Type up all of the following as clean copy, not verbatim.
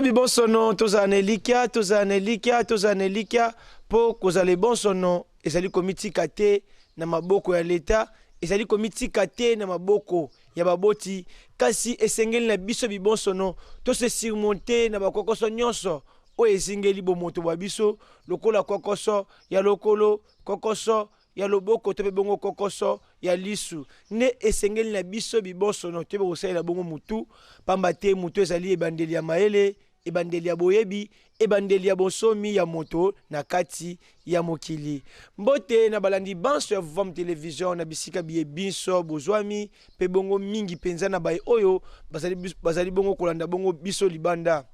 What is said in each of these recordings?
Bibosono, tozala na elikya, tozala na elikya, tozala na elikya mpo kozala ebonsono ezali komitika te na maboko ya leta, ezali komitika te na maboko ya baboti, kasi esengeli na biso bibonsono to se surmonter na bakokoso nyonso oyo ezingeli bomoto bwa biso, lokola kokoso ya lokolo, kokoso ya loboko to mpe bongo kokoso ya lisu. Nde esengeli na biso bibosono toyeba kosalela bongo mutu, pamba te mutu ezali ebandeli ya mayele, ebandeli ya boyebi, ebandeli ya bonsomi ya moto na kati ya mokili. Mbote na balandi banso ya Vuvamu Television na bisika biye binso bozwami, mpe bongo mingi mpenza na baye oyo bazali, bazali bongo kolanda bongo biso libanda,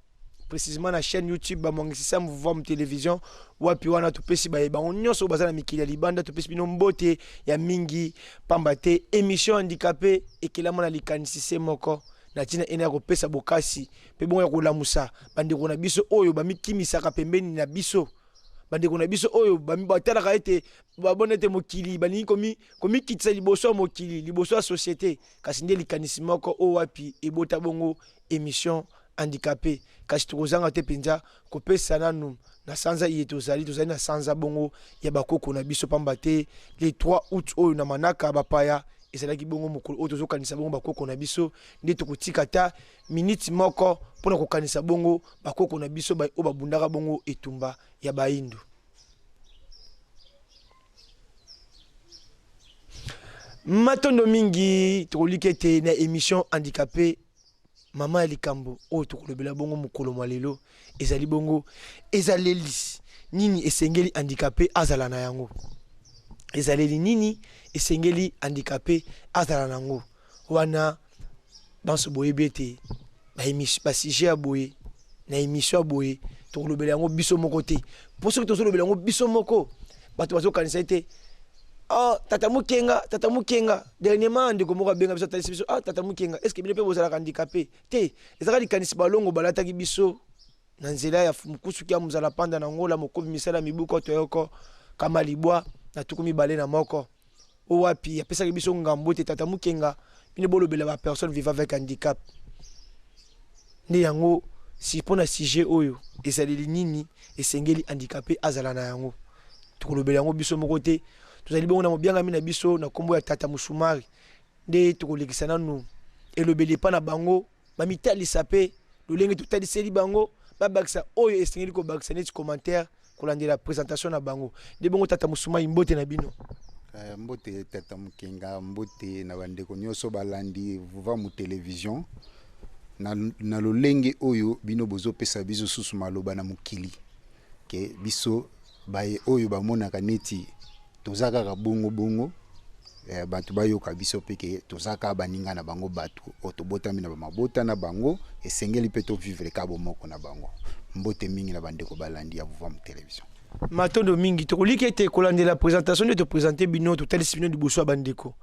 precisement na chaîne YouTube ba Mwangisi Sam Vuvamu Television, wapi wana topesi baye bango nyonso baza na mikili ya libanda, topesi bino mbote ya mingi, pamba te émission handicapé ekelama na likanisi se moko na ntina ena ya kopesa bokasi mpe bongo ya kolamusa bandeko na biso oyo bamikimisaka pembeni na biso, bandeko na biso oyo batalaka ete babona ete mokili balingi komikitisa liboso ya mokili, liboso ya société, kasi nde likanisi moko oyo wapi ebota bongo émission handicapé. Kasi tokozanga te mpenza kopesa nanu na sanza iye tozali, tozali na sanza bongo ya bakoko na biso, pamba te le 3 août oyo na manaka bapaya ezalaki bongo mokolo oyo tozokanisa bongo bakoko na biso, nde tokotika ta minute moko mpona kokanisa bongo bakoko na biso oyo babundaka bongo etumba ya baindu. Matondo mingi, tokoliki ete na émission handicapé mama ya likambo oyo tokolobela bongo mokolo mwa lelo ezali bongo ezaleli nini esengeli handicapé azala na yango, ezaleli nini esengeli handicapé azala na yango. Wana banso boyebi ete ba sujet ya boye na émission ya boye tokolobela yango biso moko te, mpo soki tozolobela yango biso moko bato bazokanisa ete oh, tata Mukenga, tata Mukenga. Dernièrement ndeko moko abenga biso, atalisi biso, ah, tata Mukenga, est ce que bino mpe bozalaka handicapé te? Ezalaka likanisi balongo balataki biso na nzela ya mukusuki ya mozala panda na ngola mokobi misala mibuko toyoko kama libwa na 21 oyo wapi apesaki biso ngambo ete tata Mukenga bino bolobela ba personne vivant avec handicap. Nde yango si mpona sujet oyo ezaleli nini esengeli handicapé azala na yango, tokolobela yango biso moko te. Tozali bongo na mobiangami na biso na nkombo ya tata Musumari, nde tokolekisa nanu elobeli epa na bango, bamitalisa mpe lolenge totaliseli bango, babakisa oyo esengeli kobakisa neti commentaire kolandela présentation na bango. Nde bongo tata Musumari, mbote na bino. Mbote tata Mukenga, mbote na bandeko nyonso balandi Vuvamu Television na lolenge oyo bino bozopesa biso susu maloba na mokili ke biso baye oyo bamonaka neti toza kaka bongo bongo, bato bayoka biso mpe ke toza kaka baninga na bango, bato oyo tobotami na bamabota na bango, esengeli mpe tovivre kaka bomoko na bango. Mbote mingi na bandeko balandi ya Vuvamu Television. Matondo mingi, tokoliki ete kolandela présentation nde toprésente bino, totalisi bino liboso ya bandeko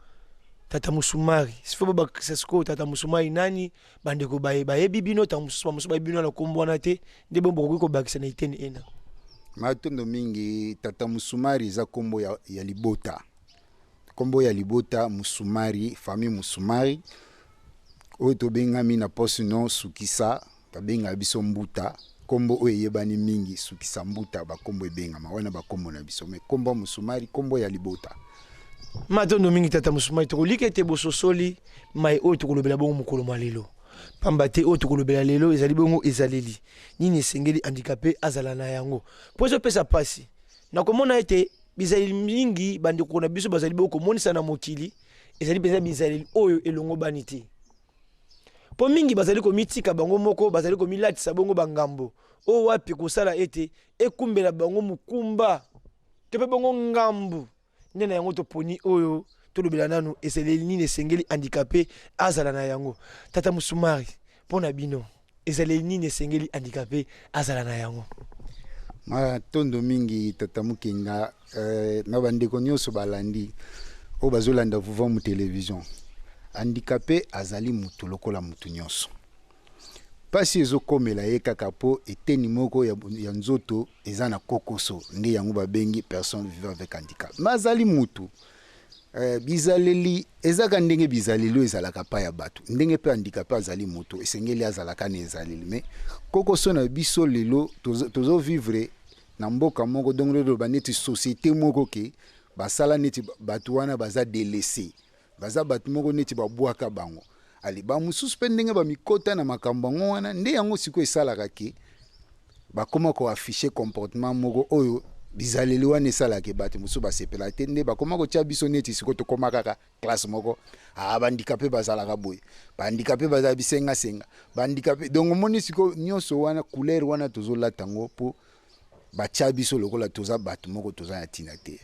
tata Musumari. Sifo babakisa sikoyo tata Musumari nani, bandeko bayebi bino, tango mosusu bamosusu bayebi bino na kombo wana te, nde bongo bokoki kobakisa na eteni ena. Matondo mingi. Tata Musumari eza kombo ya libota, kombo ya libota Musumari, famille Musumari oyo tobengami na poste non Sukisa, babengaka biso Mbuta, kombo oyo eyebani mingi Sukisa Mbuta, bakombo ebengama wana bakombo na biso, mais kombo ya Musumari kombo ya libota. Matondo mingi tata Musumari, tokolika ete bososoli mai oyo tokolobela bongo mokolo mwa lelo, pamba te oyo tokolobela lelo ezali bongo ezaleli nini esengeli handicapé azala na yango, mpo ezopesa mpasi na komona ete bizaleli mingi bandeko na biso bazali bongo komonisa na mokili ezali mpenza bizaleli oyo elongobani te, mpo mingi bazali komitika bango moko, bazali komilatisa bongo bangambo oyo wapi kosala ete ekumbela bango mokumba to mpe bongo ngambu. Nde na yango toponi oyo tolobela nanu ezaleli nini esengeli handicapé azala na yango. Tata Musumari, mpo na bino ezaleli nini esengeli handicapé azala na yango? Matondo mingi tata Mukenga, na bandeko nyonso balandi oyo bazolanda Vuvamu Television. Handicapé azali mutu lokola mutu nyonso. Pasi ezokomela ye kaka po eteni moko ya nzoto eza na kokoso, nde yango babengi personne vivant avec handicap. Mais azali mutu. Bizaleli ezaka ndenge bizaleli oyo ezalaka pa ya bato, ndenge mpe handicapé azali moto, esengeli azalaka na ezaleli. Mais kokoso na biso lelo, tozovivre na mboka moko, donc lelo neti société moko ke basala neti bato wana baza délaissé, baza bato moko neti babwaka bango. Ale bamosusu mpe ndenge bamikota na makambo yango wana, nde yango sikoyo esalaka ke bakóma koafficher comportement moko oyo bizaleli wana esalaka bato mosusu basepela te. Nde bakóma kotia biso neti sikoyo tokóma kaka classe moko: ah, bahandicapé bazalaka boye, bahandicapé bazala bisengasenga, bahandicapé. Donc omoni sikoyo nyonso wana, couleur wana tozolata yango mpo batia biso lokola toza bato moko toza na ntina te.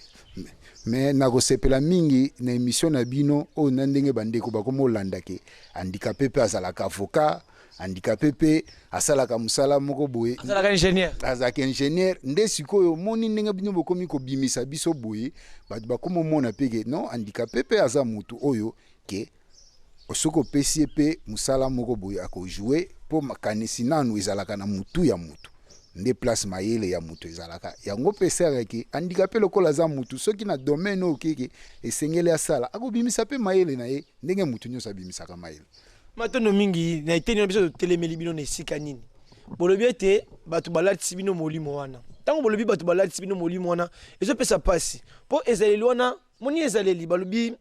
Mais nakosepela mingi na émission na bino oyo, na ndenge bandeko bakoma olanda ke handicapé mpe azalaka avocat, handicapé mpe asalaka mosala moko boye. Azalaka ingénieur. Azalaka ingénieur. Nde sikoyo omoni ndenge bino bokomi kobimisa biso boye, bato bakomi omona mpe ke non, handicapé mpe aza motu oyo ke soki opesi ye mpe mosala moko boye, akojouer, mpo makanisi nanu ezalaka na mutu ya mutu, nde place mayele ya moto ezalaka. Yango mpe esalaka handicapé lokola aza mutu, soki na domaine oyo keke esengeli asala, akobimisa mpe mayele na ye ndenge mutu nyonso abimisaka mayele. Matondo mingi. Na eteni wana, biso totelemeli bino na esika nini? Bolobi ete bato balatisi bino molimo wana. Ntango bolobi bato balatisi bino molimo wana, ezopesa mpasi, mpo ezaleli wana, moni ezaleli balobi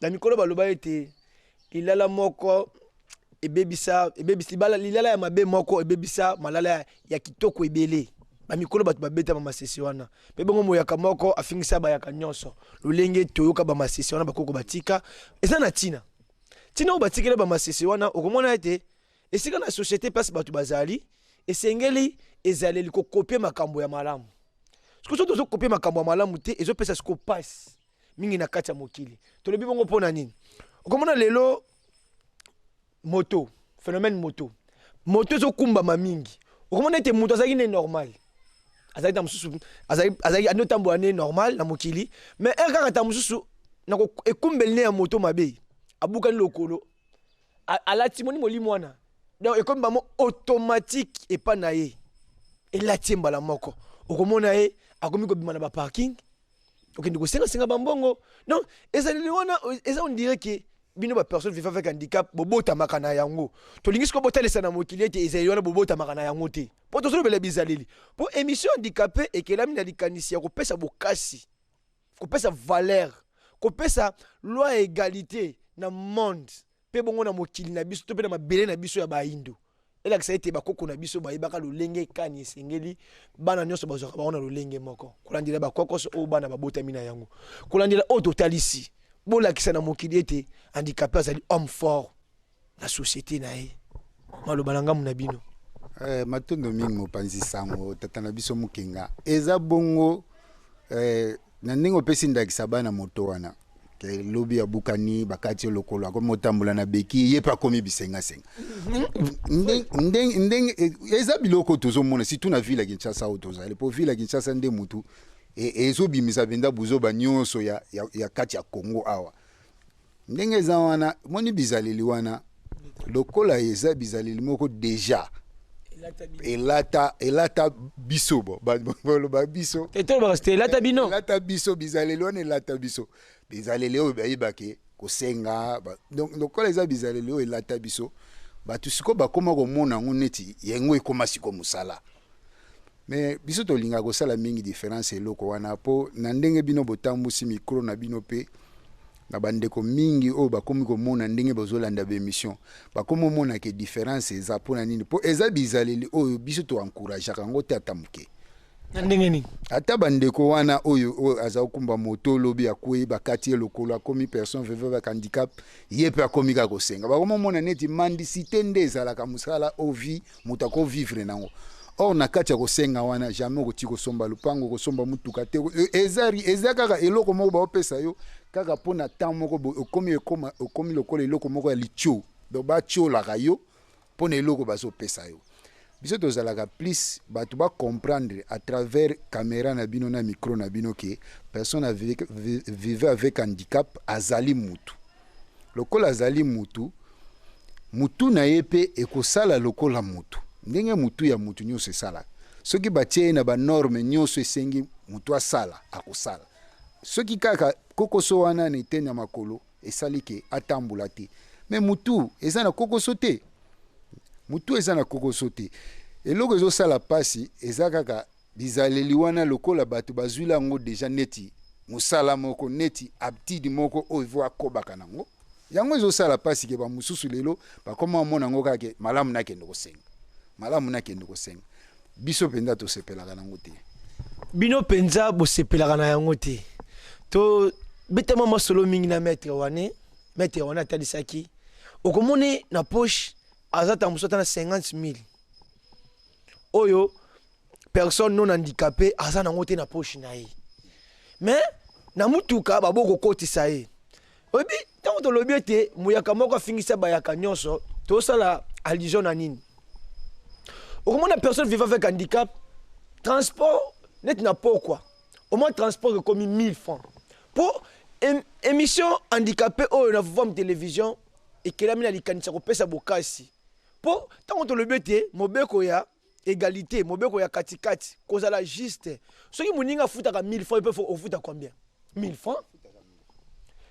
na mikolo, baloba ete lilala moko ebebisa, ebebisa libala, lilala ya mabe moko ebebisa malala ya kitoko ebele. Bamikolo bato babeta bamasese wana mpe bongo moyaka moko afingisa bayaka nyonso. Lolenge toyoka bamasese wana, bakoko batika, eza na ntina. Ntina oyo batikela bamasese wana, okomona ete esika na société place bato bazali, esengeli ezaleli kocopier makambo ya malamu. Soki so tozocopier makambo ya malamu te, ezopesa siko pasi mingi na kati ya mokili. Tolobi bongo mpo na nini? Okomona lelo moto, phénomène moto, moto ezokumbama mingi. Okomona ete moto azalaki ne normal, azalaki ta mosusu, azalaki andi otambola ne normal na mokili, mais ere kaka ta mosusu na ekumbeli ne ya moto mabe, abukani lokolo, alati moni molimo wana. Donc ekomi bango automatique epa na ye, elati ye mbala moko. Okomona ye akomi kobima na baparking, okende kosengasenga bambongo. Donc ezaleli wana eza, on dirait ke bino bapersone vivant avec handicap bobotamaka na yango. Tolingi sikoyo botalisa na mokili ete ezaleli wana bobotamaka na yango te, mpo tozolobela bizaleli, mpo émission handicapé ekelami na likanisi ya kopesa bokasi, kopesa valeur, kopesa loi ya égalité na monde, mpe bongo na mokili na biso to mpe na mabele na biso ya bayindo. Elakisa ete bakoko na biso bayebaka lolenge kani esengeli bana nyonso bazwaka bango na lolenge moko, kolandela bakokoso oyo bana babotami na yango, kolandela oyo totalisi. Bolakisa na mokili ete handicapé azali homme fort na société na ye. Maloba na ngambu na bino. Matondo mingi, mopanzi sango, tata na biso Mokenga. Eza bongo, na ndenge opesi ndakisa bana moto wana ke lobi abukani, bakati ye lokolo, akomi otambola na beki, ye mpe akomi bisengasenga. Ndenge eza biloko tozomona surtout na ville ya Kinshasa oyo tozali, mpo ville ya Kinshasa nde mutu ezobimisa mpenza buzoba nyonso ya kati ya Congo awa. Ndenge eza wana, moni bizaleli wana lokola eza bizaleli moko déjà elata biso, bo baloba biso. Elata bino. Elata biso, bizaleli wana elata biso, bizaleli oyo bayebake kosenga. Donc lokola eza bizaleli oyo elata biso, bato sikoyo bakóma komona yango neti yango ekóma sikoyo mosala. Mais biso tolingaka kosala mingi différence eloko wana, mpo na ndenge bino botambusi micro na bino mpe na bandeko mingi oyo bakomi komona ndenge bazolanda baémission, bakomi omona ke différence eza. Mpona nini? Mpo eza bizaleli oyo biso toencourageaka yango te ata moke. Na ndenge nini? Ata bandeko wana oyo aza kokumba moto, olobi akwei, bakati ye lokolo, akomi personne vivant avec handicap, ye mpe akomi kaka kosenga. Bakomi omona neti mendicité nde ezalaka mosala o vie moto akovivre nango. Or na kati ya kosenga wana, jamais okoki kosomba lupango, kosomba mutuka te. Eza kaka eloko moko baopesa yo kaka mpo na temps moko boye. Okomi ekoma, okomi lokola eloko moko ya litio, donc batiolaka yo mpo na eloko bazopesa yo. Biso tozalaka plus bato bacomprendre à travers caméra na bino na micro na bino ke personne vivant avec handicap azali mutu. Lokola azali mutu, mutu na ye mpe ekosala lokola mutu, ndenge mutu ya mutu nyonso esalaka. Soki batie ye na banorme nyonso esengi mutu asala, akosala. Soki kaka Kokoso wana na eteni ya makolo esali ke atambola te, mais mutu eza na kokoso te, mutu eza na kokoso te. Eloko ezosala mpasi eza kaka bizaleli wana, lokola bato bazwila yango deja neti mosala moko, neti aptitude moko oyo vo akobaka nango. Yango ezosala mpasi ke bamosusu lelo bakoma omona yango kaka ke malamu nakende kosenga, malamu nakende kosenga. Biso mpenza tosepelaka nango te. Bino mpenza bosepelaka na yango te. Tobetama masolo mingi na maître wane. Maître wane atalisaki okomoni na poche aza ntango mosusu ata na 50 000 oyo personne non handicapé aza nango te na poche na ye, mais na mutuka babo kokotisa ye. Oyebi, ntango tolobi ete moyaka moko afingisa bayaka nyonso, tosala allusion na nini? Okomona personne vivant avec handicap, transport neti na pokwa, au moins transport ekomi 1000 francs. Mpo émission handicapé oyo na Vuvamu Télévision ekelami na likanisi ya kopesa bokasi, mpo ntango tolobi ete mobeko ya égalité, mobeko ya katikati, kozala juste, soki moninga afutaka 1000 francs, mpe ofuta combien? 1000 francs.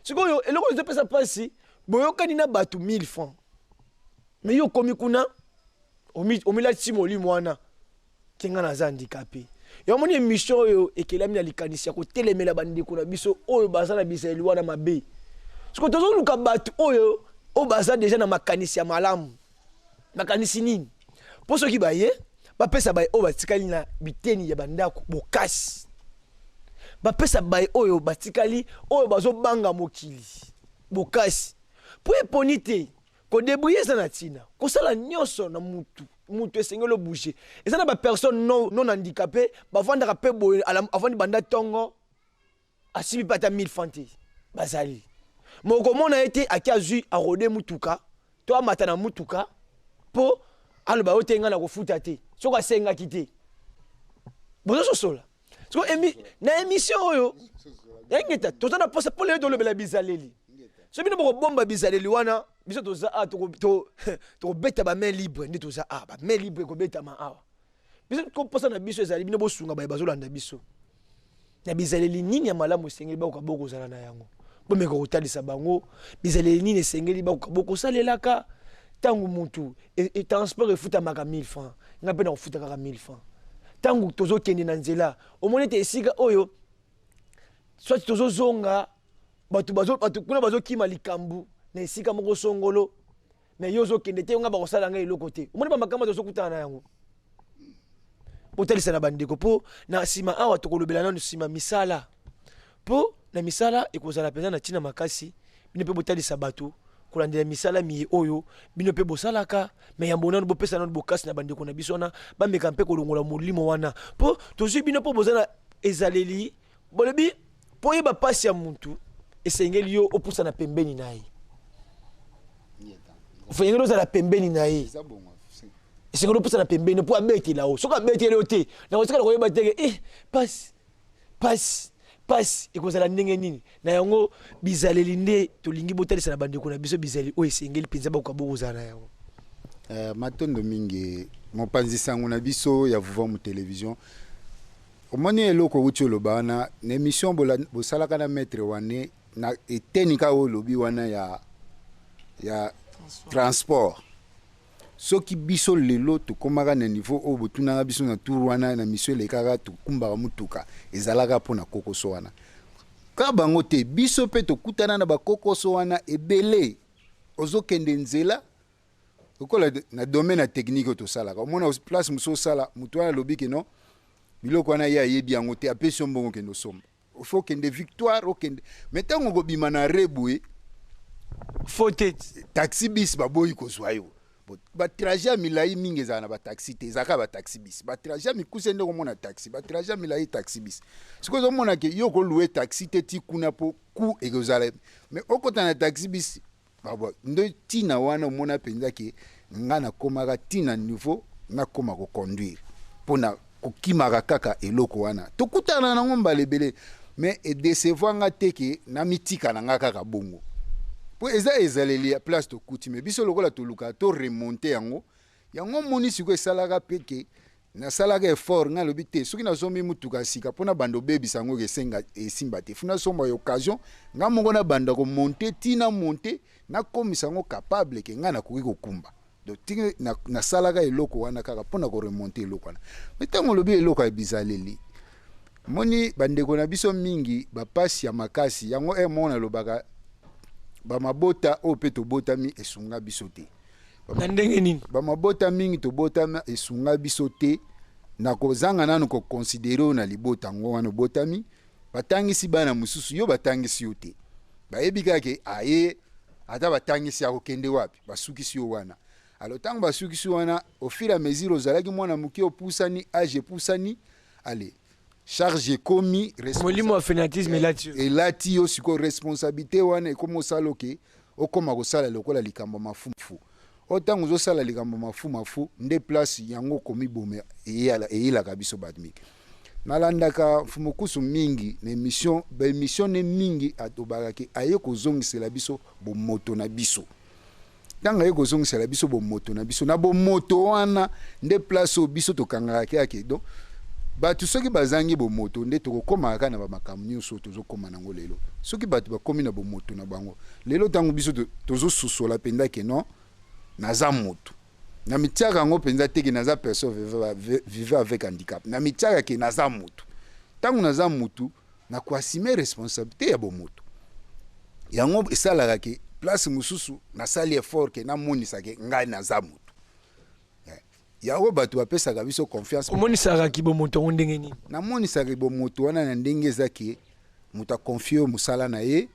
Sikoyo eloko ezopesa mpasi, boyokani na bato 1000 francs, mais yo okomi kuna, omilatisi molimo wana ke nga naza handicapé. Yamoni, émission oyo ekelami na likanisi ya kotelemela bandeko na biso oyo baza na bizaleli wana mabe. Sikoyo tozoluka bato oyo baza deja na makanisi ya malamu. Makanisi nini? Mpo soki baye bapesa baye oyo batikali na biteni ya bandako bokasi, bapesa baye oyo batikali, oyo bazobanga mokili bokasi, mpo eponi te kodébrouiller. Eza na ntina kosala nyonso na mutu. Mutu esengeli obouge. Eza na bapersone non handicapé bavandaka mpe boye, avandi banda ntongo, asimbi mpe ata 1000 francs te. Bazali mokomona ye te, aki azwi arode mutuka to amata na mutuka mpo aloba yo te, ngai na kofuta te soki asengaki te. Bozososola? Siko na émission oyo engeta, toza na posa mpo lelo tolobela bizaleli. So bino bokobomba bizaleli wana, biso toza a tokobeta bamain libre nde toza a bamain libre ekobetama awa. Biso mposa na biso ezali bino bosunga baye bazolanda biso na bizaleli nini ya malamu esengeli bakoka bokozala na yango. Bomeka kotalisa bango bizaleli nini esengeli bakoka bokosalelaka. Ntango mutu transport efutamaka 1000 francs, nga mpe na kofuta kaka 1000 francs. Ntango tozokende na nzela, omoni ete esika oyo soit tozozonga, bato kuna bazokima likambo na esika moko songolo, mais yo ozokende te, nga bakosala ngai eloko te. Omoni bamakambo tozokutana na yango, botalisa na bandeko. Mpo na nsima awa tokolobela nano nsima misala, mpo na misala ekozala mpenza na ntina makasi. Bino mpe botalisa bato kolandela misala miye oyo bino mpe bosalaka. Mais yambo nano bopesa nano bokasi na bandeko na biso wana, bameka mpe kolongola molimo wana, mpo tozwi bino mpo boza na ezaleli. Bolobi mpo oyeba mpasi ya mutu, esengeli yo opusana pembeni na ye, esengeli ozala pembeni na ye, esengeli opusana pembeni mpo abetela yo. Soki abeteli yo te, na kotikala koyeba teke pasi, pasi, pasi ekozala ndenge nini. Na yango bizaleli nde tolingi botalisa na bandeko na biso, bizaleli oyo esengeli mpenza bakoka bokozala na yango. Matondo mingi, mopanzi sango na biso ya Vuvamu Télévision. Omoni eloko outi oloba wana na émission bosalaka na maître wane, na eteni kaka oyo olobi wana ya transport. Soki biso lelo tokomaka na niveau oyo botunaka biso na tour wana na mission elekaka, tokumbaka mutuka, ezalaka mpona kokoso wana. Kaka bango te, biso mpe tokutana na bakokoso wana ebele. Ozokende nzela, lokola na domaine ya technique oyo tosalaka, omona place mosusu osala, motu wana alobi ke non, biloko wana ye ayebi yango te, apesi yo mbongo, okende osomba. Faut okende Victoire, okende, mais ntango okobima na re boye, faute. Taxi bus baboyi kozwa yo. Batrajet ya milai mingi ezala na bataxi te, ezalaka bataxi bus. Batrajet ya mikuse nde komona taxi, batrajet ya milai taxi bus. Sikoyo ozomona ke yo kolouer taxi te ti kuna mpo ku ekozala, mais okota na taxi bus nde ntina wana. Omona mpenza ke nga nakomaka ntina niveau nakoma koconduire mpona kokimaka kaka eloko wana. Tokutana nango mbala ebele, mais edécevoir nga te ke namitika na nga kaka bongo, mpo eza ezaleli ya place tokuti. Mais biso lokola tolukaka to remonter yango, yango omoni sikoyo esalaka mpe ke Nasalaka effort. Ngai alobi te, soki nasombi mutuka ya sika mpona banda obebisa yango, esenga esimba te. Faut nasomba ya occasion, ngai moko nabanda komonter, ntina monte, nakomisa yango capable ke ngai nakoki kokumba. Donc tiki nasalaka eloko wana kaka mpona koremonter eloko wana. Mais ntango olobi eloko ya bizaleli, moni bandeko na biso mingi bapasi ya makasi yango. E moko nalobaka, bamabota oyo mpe tobotami esunga biso te. Na ndenge nini? Bamabota mingi tobotami esunga biso te na kozanga nanu koconsidérer oyo na libota yango wana obotami. Batangisi bana mosusu, yo batangisi yo te. Bayebi kaka ke aye, ata batangisi, akokende wapi? Basukisi yo wana. Alors ntango basukisi wana, au fur et à mesure ozalaki mwana moke, opusani, age epusani, ale charge ekomi. Molimo ya fainéantisme elati yo. Elati yo. Sikoyo responsabilité wana ekomi osala oke okóma kosala lokola likambo mafumafu. Oyo ntango ozosala likambo mafumafu, nde place yango okomiboma. Eyelaka biso bato mingi. Nalandaka Mfumukusu mingi na émission, baémission ne mingi. Atobaka ke aye kozongisela biso bomoto na biso. Ntango aye kozongisela biso bomoto na biso, na bomoto wana nde place oyo biso tokangaka ke ake. Donc bato soki bazangi bomoto, nde tokokómaka kaka na bamakambo nyonso oyo tozokóma nango lelo. Soki bato bakómi na bomoto na bango lelo, ntango biso tozosusola mpenza ke non, naza motu, na mitiaka yango mpenza te ke naza personne vivant avec handicap, na mitiaka ke naza motu. Ntango naza motu, nakoassumer responsabilité ya bomoto. Yango esalaka ke place mosusu nasali effort ke namonisa ke ngai naza motu. Yango bato bapesaka biso confiance. Omonisaka kibomoto yango ndenge nini? Namonisaka bomoto wana na ndenge eza ke moto aconfier yo mosala na ye,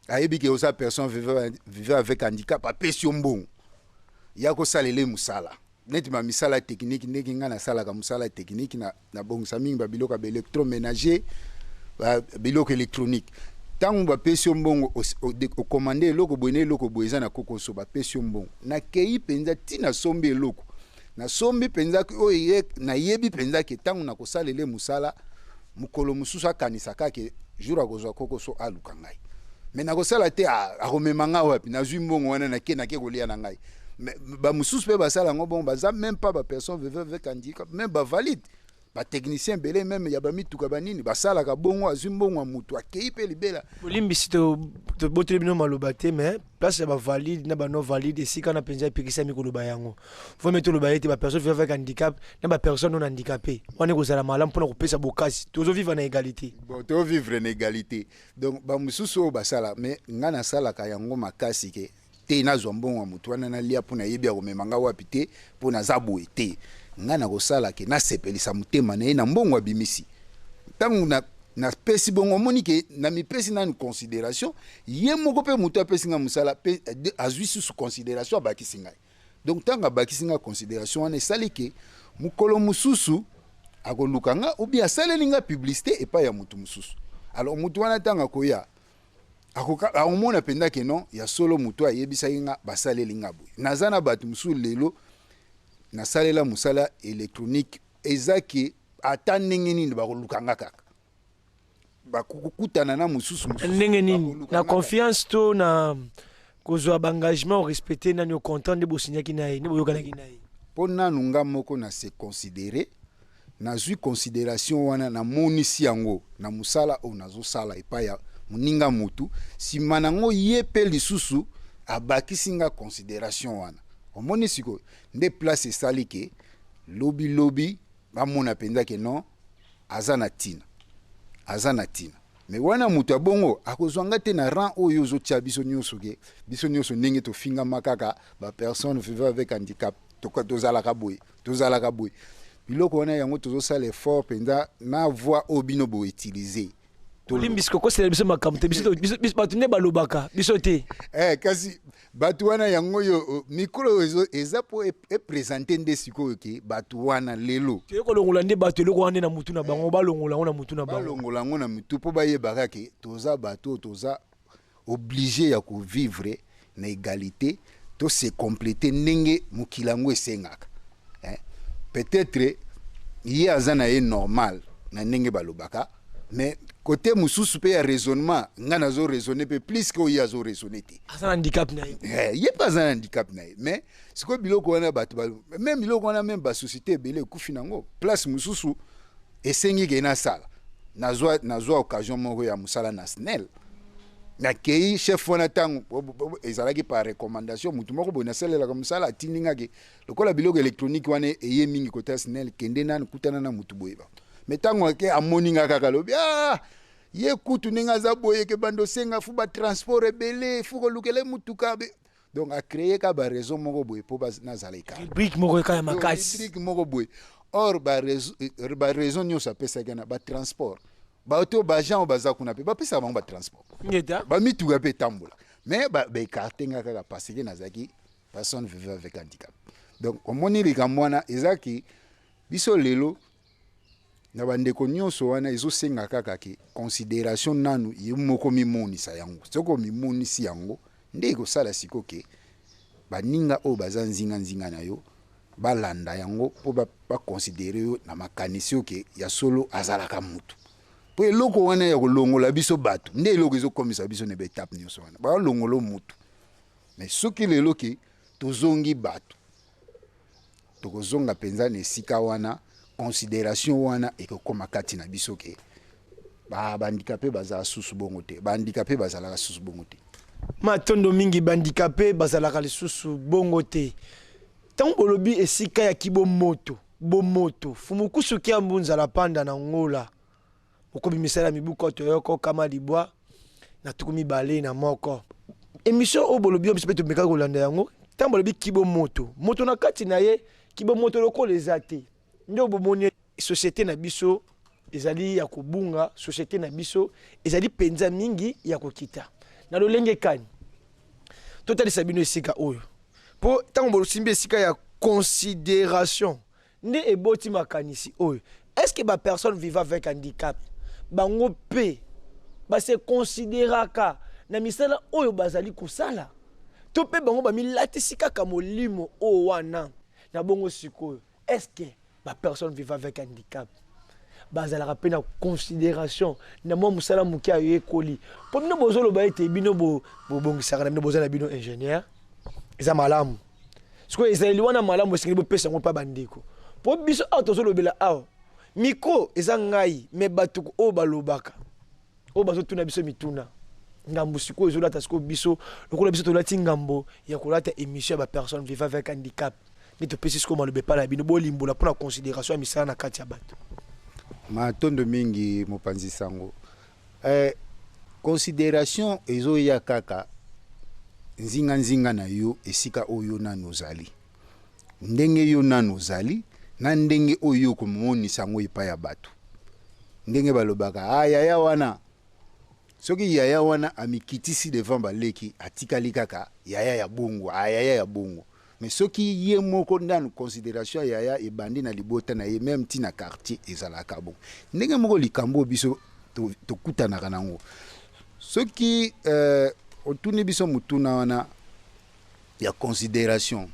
ayebi ke oza personne vivant avec handicap, apesi yo mbongo ya kosalela ye mosala, neti bamisala technique. Ndenge ngai nasalaka mosala technique, nabongisa mingi babiloko ya baélectroménager, biloko électronique. Ntango bapesi yo mbongo, okommander eloko boye na eloko boye, eza na kokoso, bapesi yo mbongo, nakei mpenza ntina sombi eloko, nasombi mpenza oyo nayebi mpenza ke ntango nakosalela mosala, mokolo mosusu akanisa kaka jour akozwa kokoso, aluka ngai. Mais nakosala te, akomema ngai wapi? Nazwi mbongo wana, nake kolia na ngai. Mais bamosusu mpe basala yango bongo, baza même pas bapersonne vivant avec handicap, même bavalide, batechnicien ebele, même ya bamituka banini, basalaka bongo. Azwi mbongo ya motu, akei mpe libela. Bolimbisi, toboteli bino maloba te, mais place ya bavalide na banon valide, esika na mpenza epekisami koloba yango. Vome toloba ete bapersonne vivant avec handicap na bapersonne non handicapé, wana ekozala malamu mpona kopesa bokasi. Tozovivre na égalité. Bon, tozovivre na égalité. Donc bamosusu oyo basala, mais ngai nasalaka yango makasi ke te, nazwa mbongo ya motu wana nalia mpo nayebi akomema nga wapi te, mpo naza boye te. Ngai nakosala ke nasepelisa motema na ye na mbongo abimisi. Ntango napesi bongo, omoni ke namipesi nanu considération. Ye moko mpe moto apesi ngai mosala mpe azwi susu considération, abakisi ngai. Donc ntango abakisi ngai considération wana, esali ke mokolo mosusu akoluka nga ou bien asaleli nga publicité epai ya motu mosusu. Alors motu wana, ntango akoya, akomona mpenza ke non, ya solo, motu ayebisaki nga, basaleli nga boye. Naza na bato mosusu lelo nasalela mosala électronique, eza ke ata ndenge nini bakoluka nga kaka, bakokutana na mosusu. Ndenge nini? Na confiance to na kozwa baengagement, orespecter nani, ocontent nde bosignaki na ye, nde boyokanaki na ye? Mpo nanu nga moko na se considérer, nazwi considération wana, namonisi yango na mosala oyo nazosala epai ya moninga motu. Nsima nango, ye mpe lisusu abakisi nga considération wana. Omoni sikoyo nde place esali ke lobilobi bamona mpenza ke non, aza na ntina, aza na ntina. Mais wana moto ya bongo akozwa nga te na rang oyo ozotia biso nyonso, ke biso nyonso ndenge tofingama kaka bapersonne vivant avec handicap, tozalaka boye, tozalaka boye. Biloko wana yango tozosala effort mpenza na voix oyo bino boutiliser. Olimbisi, kokosela biso makambo te. Biso bato nde balobaka biso te. Kasi bato wana yango oyo mikolo oyo eza mpo eprésenter nde sikoyo ke bato wana lelo toye kolongola nde bato eloko wana nde na mutu na bango, balongola yango na mutu na bango. Balongola yango na mutu mpo bayebaka ke toza bato oyo toza obligé ya kovivre na égalité, to se compléter ndenge mokili yango esengaka. Peut-être ye aza na ye normal na ndenge balobaka, mais Côté mosusu mpe ya raisonnement, nga nazo raisonner mpe plus ke oyo ye azo raisonner te. Aza na handicap na ye. Ye mpe aza na handicap na ye. Mais sikoyo biloko wana, bato même biloko wana, même basociété ebele ekufi nango. Place mosusu esengi ke nasala, nazwa occasion moko ya mosala na SNEL. Nakei, chef wana, ntango ezalaki par recommandation, motu moko boye nasalelaka mosala atindi ngaki, lokola biloko électronique wana eye mingi kota SNEL, kende nani kutana na motu boye. Mais ntango ake, amoni nga kaka, alobi: "Ah, ye kutu ndenge aza boye, ke bando osenga fu batransport ebele, fu kolukela mutuka." Donc acréer ka baraison moko boye mpo nazala écarté. Rubrique moko eka ya makasi. Rubrique moko boye. Or baraison nyonso apesaki wana, batransport, bato, baagent oyo baza kuna mpe bapesaka bango batransport. Ngeta. Bamituka mpe etambola, mais baécarter nga kaka parce que nazalaki personne vivant avec handicap. Donc omoni, likambo wana ezaki biso lelo na bandeko nyonso wana, ezosenga kaka ke considération nanu ye moko mimonisa yango. Soki omimonisi yango, nde ekosala siko ke baninga oyo baza nzinga-nzinga na yo balanda yango mpo baconsidérer yo na makanisi oyo ke ya solo azalaka mutu. Mpo eloko wana ya kolongola biso bato nde eloko ezokomisa biso na baétape nyonso wana, balongola mutu. Mais soki lelo ke tozongi bato, tokozonga mpenza na esika wana, considération wana ekokóma kati na biso ke bahandicapé bazala susu bongo te, bahandicapé bazalaka susu bongo te. Matondo mingi. Bahandicapé bazalaka lisusu bongo te. Ntango bolobi esika ya kibomoto, bomoto fumukusu kia mbunzala panda na ngola okomi misala mibuka toyoko kama 21. Émission oyo bolobi, biso mpe tomekaki kolanda yango. Ntango bolobi kibomoto, moto na kati na ye kibomoto lokola eza te, nde bomoni société na biso ezali ya kobunga, société na biso ezali mpenza mingi ya kokita na lolenge kani. Totalisa bino esika oyo, mpo ntango bosimbi esika ya considération, nde eboti makanisi oyo: est ce que bapersone vivant avec handicap, bango mpe base considéraka na misala oyo bazali kosala, to mpe bango bamilatisi kaka molimo oyo wana na bongo? Sikoyo, est ce que bapersone vivant avec handicap bazalaka mpe na considération na mwa mosala moke ayo ekoli? Mpo bino bozoloba ete bino bobongisaka na bino, boza na bino ingénieur, eza malamu. Sikoyo ezaleli wana malamu, esengeli bopesa yango mpa bandeko, mpo biso awa tozolobela awa, micro eza ngai, me bato oyo balobaka, oyo bazotuna biso mituna, ngambo sikoyo ezolata. Sikoyo biso, lokola biso tolati ngambo ya kolata émission ya bapersone vivant avec handicap, nde topesi sikoyo maloba epai na bino, bolimbola mpona considération ya misala na kati ya bato. Matondo mingi, mopanzi sango. Considération ezoya kaka nzinga-nzinga na yo, esika oyo nanu ozali, ndenge yo nanu ozali na ndenge oyo okomonisa yango epai ya bato. Ndenge balobaka: "Ah, yaya wana." Soki yaya wana amikitisi devant baleki, atikali kaka yaya ya bongo, ayaya ya bongo. Mais soki ye moko ndanu considération ya yaya ebandi na libota na ye, même ntina quartier, ezalaka bongo. Ndenge moko likambo oyo biso tokutanaka nango, soki otuni biso motuna wana ya considération,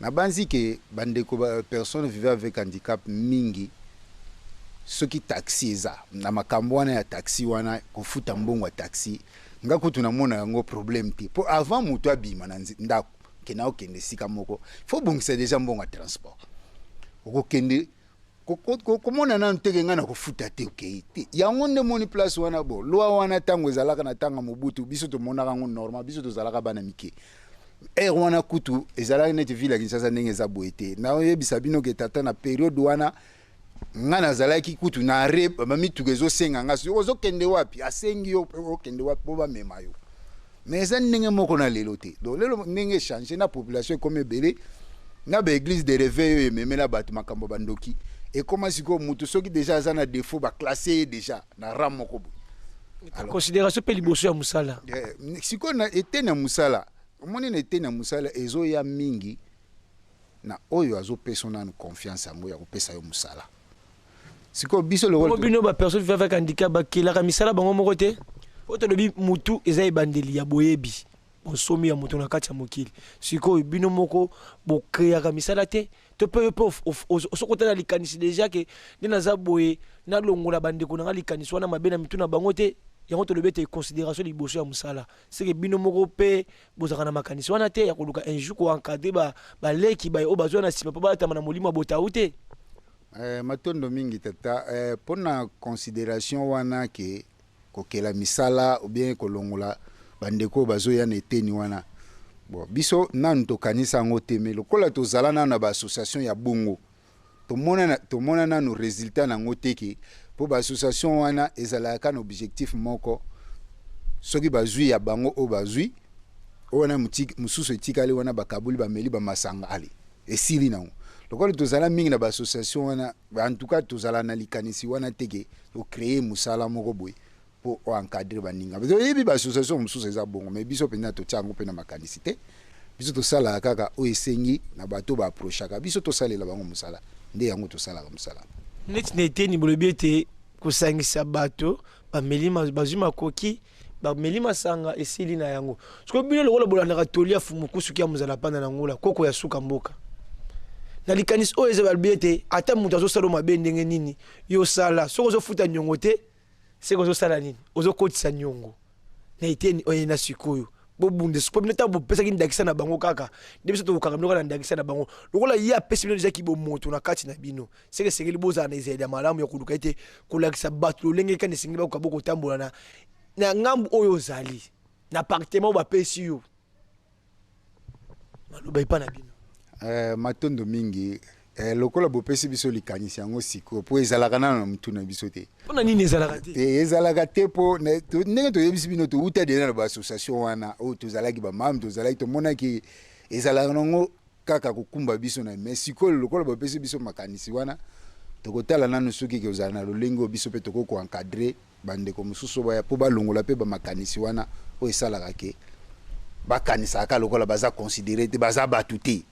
nabanzi ke bandeko ba personne vivant avec handicap mingi, soki taxi eza na makambo wana ya taxi wana, kofuta mbongo ya taxi, nga kutu namona yango problème te. Mpo avant moto abima na ndako, kenda okende esika moko, fo bongisa déjà mbongo ya transport. Okokende komona nanu teke ngai na kofuta te, okei te. Yango nde moni place wana. Bo loi wana, ntango ezalaka na ntango ya Mobutu, biso tomonaka yango normal. Biso tozalaka bana mike ere wana, kutu ezalaki neti ville ya Kinshasa ndenge eza boye te. Naoyebisa bino ke tata, na période wana, nga nazalaki kutu na re, bamituka ezosenga nga: "Soki ozokende wapi?" Asengi yo okende wapi mpo bamema yo. Mais eza ndenge moko na lelo te. Donc lelo ndenge échange na population ekomi ebele, na baéglise de réveil oyo ememela bato makambo, bandoki ekóma. Sikoyo motu soki déjà aza na défaut, baclasser ye déjà na rang moko boye. Considération mpe liboso ya mosala. Sikoyo na eteni ya mosala, omoni, na eteni ya mosala ezoya mingi na oyo azopesa nanu confiance yango ya kopesa yo mosala. Sikoyo biso lokola bino bapersone vivant avec handicap, bakelaka misala bango moko te? Po tolobi mutu eza ebandeli ya boyebi, bonsomi ya moto na kati ya mokili. Sikoyo bino moko bocréaka misala te? To To mpe yo mpe soki otala likanisi deja ke nde naza boye, nalongola bandeko na ngai likanisi wana mabe na mitu na bango te. Yango tolobi ete consideration liboso ya mosala. Seke bino moko mpe bozalaka na makanisi wana te ya koluka un jour ko encadrer ba baleki baye oyo bazwa na nsima mpo balatama na molimo ya botau te? Eh, matondo mingi tata eh, mpo na consideration wana ke kokela misala ou bien kolongola bandeko oyo bazoya na eteni wana. Bon, biso nanu tokanisa yango te, mais lokola tozala nanu na ba association ya bongo, tomona tomona nanu resultat na yango te ke mpo ba association wana ezalaka kaka na objectif moko, soki bazwi ya bango oyo bazwi oyo wana mosusu etikali wana, bakaboli, bameli bamasanga, ale esili nango. Lokola tozala mingi na ba association wana, en tout cas tozala na likanisi wana te ke tocree mosala moko boye mpo oencadre baninga. Oyebi ba association mosusu eza bongo, mais biso mpenza totia yango mpe na makanisi te. Biso tosalaka kaka oyo esengi na bato baapprochaka biso, tosalela bango mosala, nde yango tosalaka mosala. Neti na eteni bolobi ete kosangisa bato bameli bazwi makoki, bameli masanga, esili na yango. Sikoyo bino lokola bolandaka toli ya Fumukusu kia mozala panda na ngola koko ya suka mboka, na likanisi oyo eza balobi ete ata moto azosala mabe ndenge nini, yo sala, soki ozofuta niongo te, seke ozosala nini? Ozokotisa niongo na eteni oyo na sikoyo bobunda. Sikoyo bino ntango bopesaki ndakisa na bango kaka nde biso tokokanga bino kaka na ndakisa na bango. Lokola ye apesi bino deja kibomoto na kati na bino, seke esengeli bozala na ezaleli ya malamu ya koluka ete kolakisa bato lolenge kani esengeli bakoka bokotambola na ngambu oyo ozali na appartement oyo bapesi yo. Maloba epa na bino. Matondo mingi lokola bopesi biso likanisi yango sikoyo, mpo ezalaka nano na mutu na biso te. Mpo na nini ezalaka te? Te, ezalaka te mpo ndenge toyebisi bino, touta deja na baassociation wana oyo tozalaki bamame, tozalaki tomonaki ezalaka nango kaka kokumba biso na. Mais sikoyo lokola bapesi biso makanisi wana, tokotala nanu soki kozala na lolenge oyo biso mpe tokoki koencadre bandeko mosusu baya mpo balongola mpe bamakanisi wana oyo esalaka ke bakanisaka kaka lokola baza considere te, baza bato te.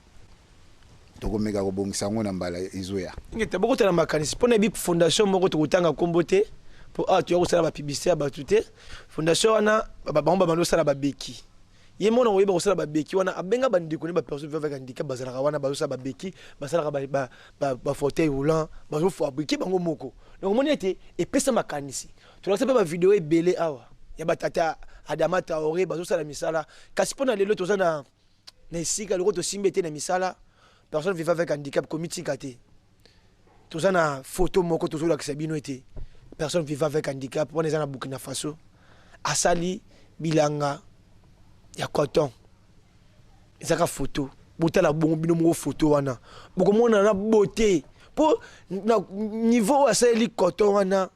Tokomeka kobongisa yango na mbala ezoya. Ngeta bokotala makanisi mpo na yebi fondation moko, tokotanga nkombo te mpo awa toya kosala bapublicité ya bato te. Fondation wana bango babandi kosala babeki, ye mona koyeba kosala babeki wana, abenga bandeko ne bapersone vivant avec handicap bazalaka wana, bazosala babeki, basalaka bafauteuil roulant, bazofabrike bango moko. Donc omoni ete epesa makanisi. Tolakisa mpe bavideo ebele awa ya batata Adama Traoré bazosala misala. Kasi mpo na lelo toza na esika loko tosimbi ete na misala personne vivant avec handicap komitika te. Toza na photo moko tozolakisa bino ete personne vivant avec handicap wana eza na Burkina Faso, asali bilanga ya coton. Ezaka photo, botala bongo bino moko photo wana, bokomona na beauté mpo na niveau oyo asaleli coton wana,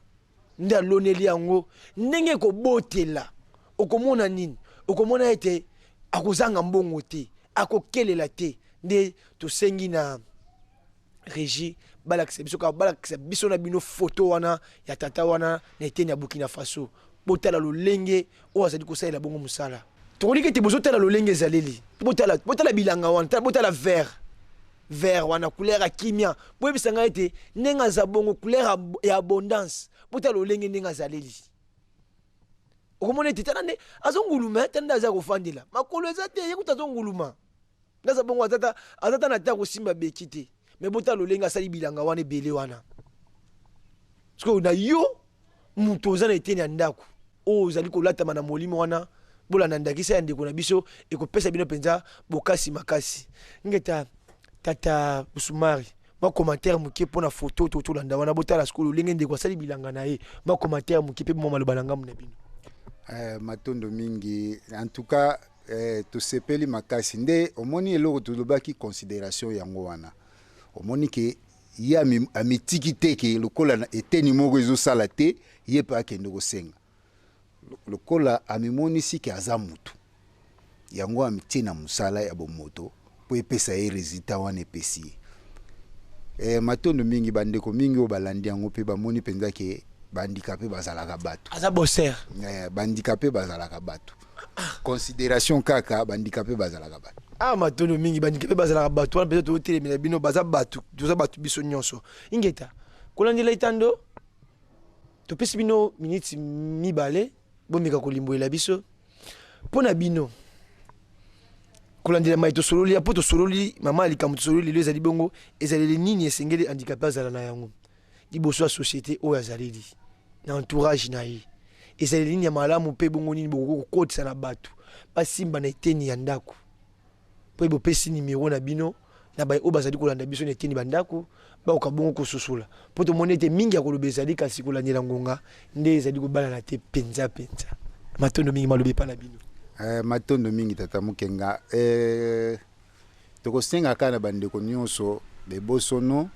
nde aloneli yango ndenge ekobotela. Okomona nini? Okomona ete akozanga mbongo te, akokelela te. Nde tosengi na régie balakisa biso kaka, balakisa biso na bino photo wana ya tata wana na eteni ya Burkina Faso. Botala lolenge oyo azali kosalela bongo mosala. Tokoliki ete bozotala lolenge ezaleli, botala, botala bilanga wana, botala vert vert wana, couleur ya kimia. Boyebisa ngai ete ndenge aza bongo, couleur ya abondance. Botala lolenge ndenge azaleli, okomona ete tala nde azonguluma, tala nde aza kofandela makolo eza te, ye kuta azonguluma. Naza bongo aza ta na te akosimba beki te, me botala lolenge asali bilanga wana ebele wana. Sikoyo na yo moto oza na eteni ya ndako oyo ozali kolatama na molimo wana, bolanda ndakisa ya ndeko na biso, ekopesa bino mpenza bokasi makasi. Ngeta tata Busumari, mwa commentaire moke mpo na foto to tolanda wana. Botala sikoyo lolenge ndeko asali bilanga na ye, mwa commentaire moke mpe mwa maloba na ngambo na bino. Matondo mingi en tout cas. Tosepeli makasi nde omoni eloko tolobaki considération yango wana. Omoni ke ye amitiki te ke lokola eteni moko ezosala te, ye mpe akende kosenga. Lokola amimonisi ke aza mutu, yango amitie na mosala ya bomoto mpo epesa ye resultat wana epesi ye. Matondo mingi bandeko mingi oyo balandi yango mpe bamoni mpenza ke bahandicapé bazalaka bato. Aza bosser. Bahandicapé bazalaka bato. Considération kaka, bahandicapé bazalaka bato. Ah, matondo mingi, bahandicapé bazalaka bato wana mpenza totelemela bino, baza bato, toza bato biso nyonso. Ingeta kolandela etando, topesi bino miniti mibale bomeka kolimbolela biso mpo na bino. Kolandela mai tosololi ya mpo tosololi mama ya likambo tosololi lelo ezali bongo ezaleli nini esengeli handicapé azala na yango liboso ya société oyo azaleli na entourage na ye, ezaleli nini ya malamu mpe bongo nini bokoki kokotisa na bato basimba na eteni ya ndako, mpo bopesi nimero na bino na baye oyo bazali kolanda biso na eteni bandako bakoka bongo kososola, mpo tomoni ete mingi ya koloba ezali, kasi kolandela ngonga nde ezali kobalana te mpenza mpenza. Matondo mingi, maloba epa na bino. Matondo mingi, tata Mokenga. Tokosenga kaka na bandeko nyonso bebosono,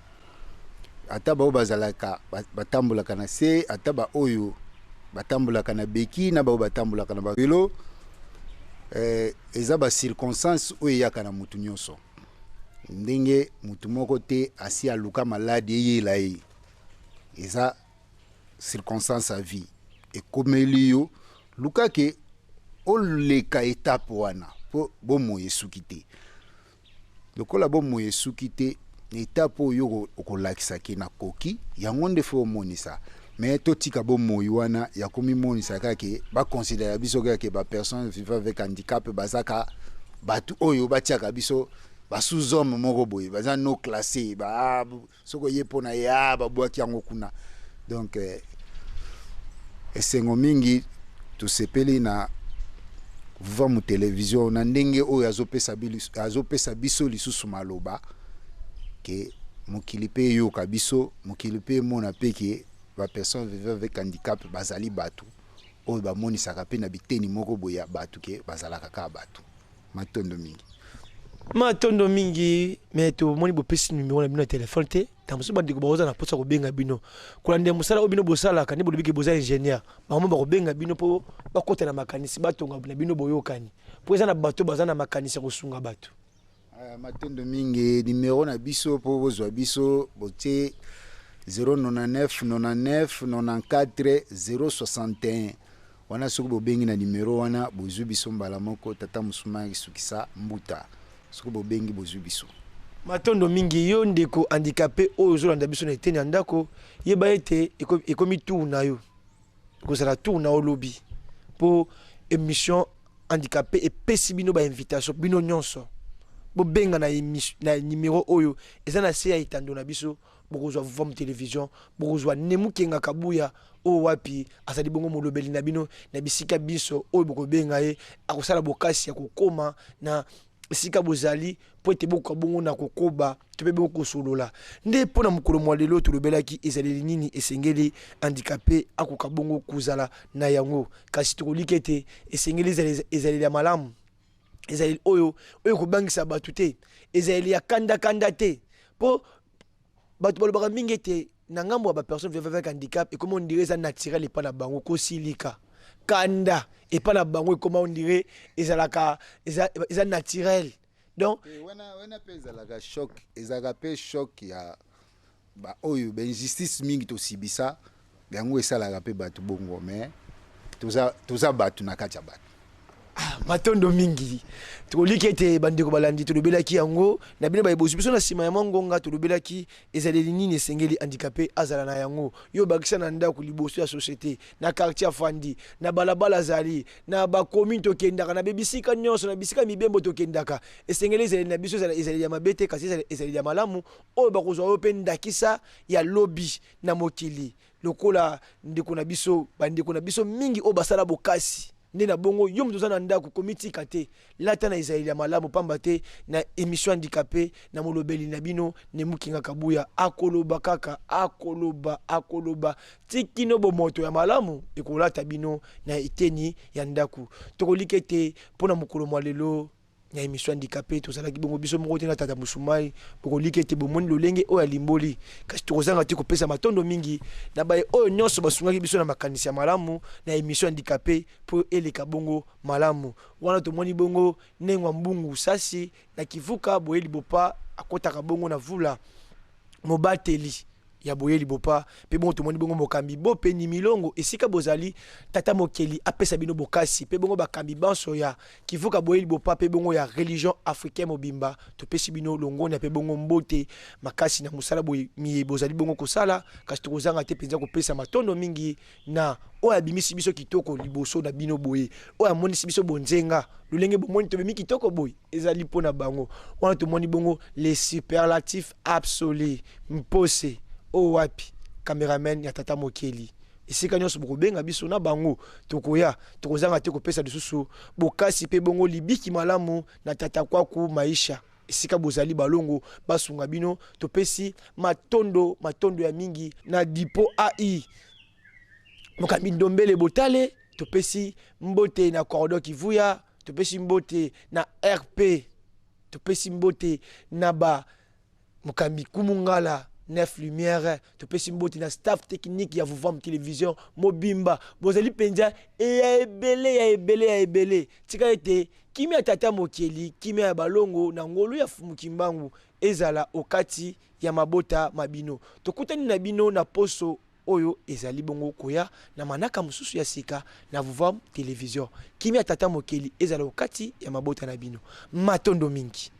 ata baoyo bazalaka batambolaka na se, ata baoyo batambolaka na beki, na baoyo batambolaka na bavelo, eza bacirconstance oyo eyaka na mutu nyonso. Ndenge mutu moko te asi aluka maladi eyela ye, eza circonstance ya vie ekomeli yo. Luka ke oleka etape wana, mpo bomoi esuki te. Lokola bomoi esuki te, na etape oyo okolakisa ke nakoki yango nde fo omonisa. Mais totika bomoi wana ya komimonisa kaka ke baconsidérer biso kaka ke bapersone vivant avec handicap bazaka bato oyo batiaka biso basous-homme moko boye, baza non classé ba soki oye mpo na ye, babwaki yango kuna. Donc esengo mingi, tosepeli na Vuvamu Télévision na ndenge oyo azopesa biso lisusu maloba ke mokili mpe eyoka biso, mokili mpe emona mpe ke bapersone vivant avec handicap bazali bato oyo bamonisaka mpe na biteni moko boye ya bato ke bazalaka kaka bato. Matondo mingi. Matondo mingi. Me tomoni bopesi numero na bino ya telefone te. Ntango mosusu bandeko bakoza na mposa kobenga bino kolanda mosala oyo bino bosalaka, nde bolobi ke boza ingénieur, bango bakobenga bino mpo bakota na makanisi, batonga na bino boyokani, mpo eza na bato baza na makanisi ya kosunga bato. Matondo mingi. Numero na biso mpo bozwa biso, botie 099 99 94 061 wana. Soki bobengi na numero wana, bozwi biso mbala moko. Tata Mosuma esukisa mbuta, soki bobengi, bozwi biso. Matondo mingi. Yo ndeko handicapé oyo ozolanda biso na eteni ya ndako, yeba ete ekomi tour na yo, ekozala tour na yo lobi, mpo émission handicapé epesi bino bainvitation. Bino nyonso bobenga na numero oyo eza na se ya etando na biso, bokozwa Vuvamu Télévision, bokozwa Nemukenga Kabuya oyo wapi azali bongo molobeli na bino na bisika biso oyo bokobenga ye. Akosala bokasi ya kokóma na esika bozali mpo ete bokoka bongo na kokoba to mpe bokosolola. Nde mpo na mokolo mwa lelo, tolobelaki ezaleli nini esengeli handicapé akoka bongo kozala na yango. Kasi tokolika ete esengeli ezaleli ya malamu, ezaleli oyo ekobangisa bato te, ezaleli ya kandakanda te, mpo bato balobaka mingi ete na ngambo ya bapersone vivant avec handicap, ekoma on dirait eza naturel epa na bango kosilika, kanda epa na bango ekoma on dirait ezalaka eza naturel. Donc wana mpe ezalaka choc, ezalaka mpe choc ya baoyo bainjustice mingi tosibisa yango, esalaka mpe bato bongo. Mais toza bato na kati ya bato. Ah, matondo mingi. Tokoliki ete bandeko balandi, tolobelaki yango na bino bayebosi biso na nsima ya mwa ngonga. Tolobelaki ezaleli nini esengeli handicapé azala na yango, yo bakisa na ndako, liboso ya société, na quartier afandi, na balabala azali, na bacommune tokendaka, na bisika nyonso, na bisika mibembo tokendaka. Esengeli ezaleli na biso ezaleli ya mabe te, kasi ezaleli ya malamu oyo bakozwa oyo mpe ndakisa ya lobi na mokili, lokola ndeko na biso, bandeko na biso mingi oyo basala bokasi. Nde na bongo, yo moto oza na ndako, komitika te, lata na ezaleli ya malamu, pamba te na émission handicapé na molobeli na bino Nemukinga Kabuya akoloba kaka, akoloba, akoloba tikino bomoto ya malamu ekolata bino na eteni ya ndako. Tokolika ete mpo na mokolo mwa lelo na émission handicapé, tozalaki bongo biso moko te na tata Musumai. Bokolika ete bomoni lolenge oyo alimboli, kasi tokozanga te kopesa matondo mingi na baye oyo nyonso basungaki biso na makanisi ya malamu na émission handicapé mpo eleka bongo malamu. Wana tomoni bongo ndengwa mbungu sasi na kivuka boyeli bopa akɔtaka bongo na vula mobateli. ya boyeli bopa. Mpe bongo tomoni bongo mokambi Bopeni Milongo, esika bozali, tata mokeli apesa bino bokasi. Mpe bongo bakambi banso ya Kivuka boyeli bopa mpe bongo ya religion africaine mobimba, topesi bino longonya mpe bongo mbote makasi na mosala boye miye bozali bongo kosala. Kasi tokozanga te mpenza kopesa matondo mingi na oyo abimisi biso kitoko liboso na bino boye, oyo amonisi biso bonzenga lolenge bomoni tobimi kitoko boye, ezali mpo na bango wana. Tomoni bongo les superlatifs absolus mpose oyo wapi cameraman ya tata mokeli. Esika nyonso bokobenga biso na bango, tokoya. Tokozanga te kopesa lisusu bokasi mpe bongo libiki malamu na tata Kwaku Maisha, esika bozali, balongo basunga bino. Topesi matondo, matondo ya mingi na Dipo ai mokambi Ndombele Botale. Topesi mbote na Cordon Kivuya, topesi mbote na RP, topesi mbote na ba mokambi Kumungala Neuf Lumière, topesi mbote na staff technique ya Vuvam Télévision mobimba. Bozali mpenza eya ebele, ya ebele, ya ebele. Tika ete kimia ya tata mokeli, kimia ya balongo na ngolu ya Fumu Kimbangu ezala okati ya mabota ma bino. Tokutani na bino na poso oyo ezali bongo koya na manaka mosusu ya sika na Vuvam Télévision. Kimia ya tata mokeli ezala okati ya mabota na bino. Matondo mingi.